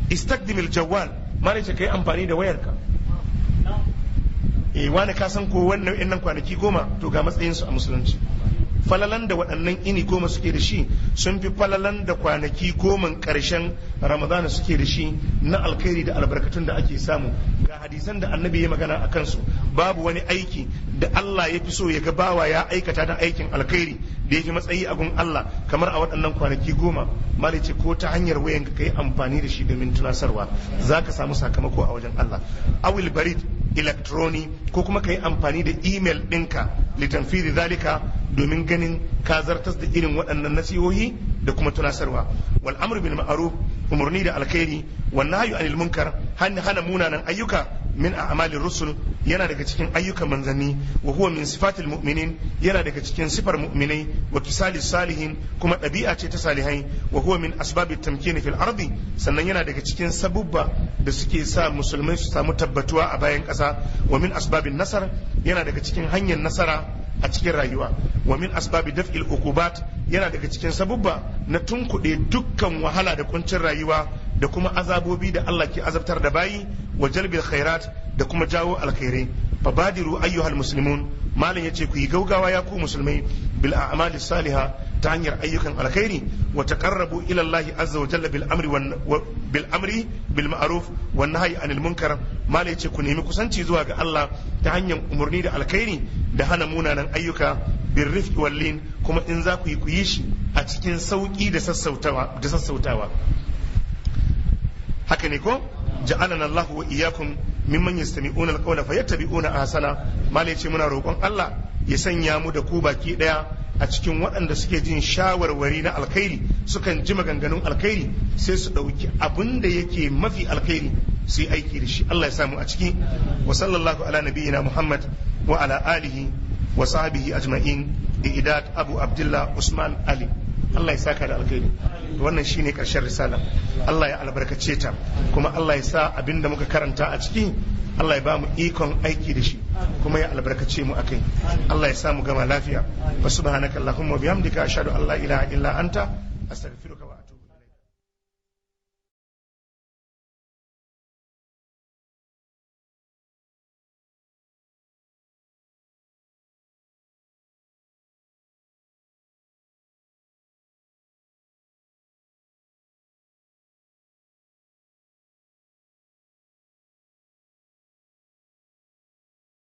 Istakdimil jawwal, malai ce kai amfani da wayarka. Eh, wani ka san ko wannan nan kwanaki 10 to ga matsayin su a musulunci. Falalan da waɗannan ini 10 suke da shi sun fi falalan da kwanaki 10 ƙarshen Ramadana suke da shi na alkhairi da albarkatun da ake samu. Ga hadisan da annabi ya magana a kansu. Babu wani aiki da Allah ya fi so ya ga bawa ya aikata da aikin alkhairi da ya fi matsayi a gun Allah kamar a waɗannan kwanaki 10. Malai ce ko ta hanyar wayan ka yi amfani da shi domin tunasarwa, za ka samu sakamako a wajen Allah. Awil barid elektroni, ko kuma ka yi amfani da email ɗinka litanfiri zalika, domin ganin ka zartas da irin waɗannan nasihohi da kuma tunasarwa. Wal amru bil ma'ruf, umurni da alkhairi, wan nahyu anil munkar, hana munanan ayyuka, min a'malir rusul, yana daga cikin ayyukan manzanni. Wa huwa min sifatil mu'minin, yana daga cikin sifar mu'minai. Wa kisalis salihin, kuma ɗabi'a ce ta salihai. Wa huwa min asbabit tamkin fil ardi, sannan yana daga cikin sabubba da suke sa musulmai su samu tabbatuwa a bayan ƙasa. Wa min asbabin nasar, yana daga cikin hanyar nasara a cikin rayuwa. Wa min asbabi daf'il uqubat, yana daga cikin sabubba na tunkuɗe dukkan wahala da kuncin rayuwa da kuma azabobi da Allah ke azabtar da bayi. Wa jalbil khairat, da kuma jawo alkhairai. Fabadiru ayyuhal muslimun, malam yace ku yi gaugawa ya ku musulmai, bil a'malis salihah, ta hanyar ayyukan alkhairi. Wa taqarrabu ila Allah azza wa jalla bil amri bil amri bil ma'ruf wan nahyi anil munkar. Malam yace ku nemi kusanci zuwa ga Allah ta hanyar umurni da alkhairi da hana munanan ayyuka, bil rifqi wal lin, kuma in za ku yi, ku yi shi a cikin sauki da sassautawa. Haka ne ko? Ja'alana Allahu wa iyyakum mimman yastami'una alqawla fayattabi'una ahsana. Malai ce muna roƙon Allah ya sanya mu da ku baki daya a cikin waɗanda suke jin shawarwari na alkhairi, sukan ji maganganun alkhairi sai su ɗauki abin da yake mafi alkhairi su yi aiki da shi. Allah ya samu a ciki. Wa sallallahu ala nabiyyina Muhammad wa ala alihi wa sahbihi ajma'in. Idat Abu Abdullah Usman Ali. Allah ya saka da alkhairi. Wannan shine karshen risala. Allah ya albarkace ta, kuma Allah ya sa abinda muka karanta a ciki Allah ya ba mu ikon aiki da shi, kuma ya albarkace mu akai. Allah ya sa mu gama lafiya. Wa subhanaka allahumma wa bihamdika, ashhadu an la ilaha illa anta, astaghfiruka.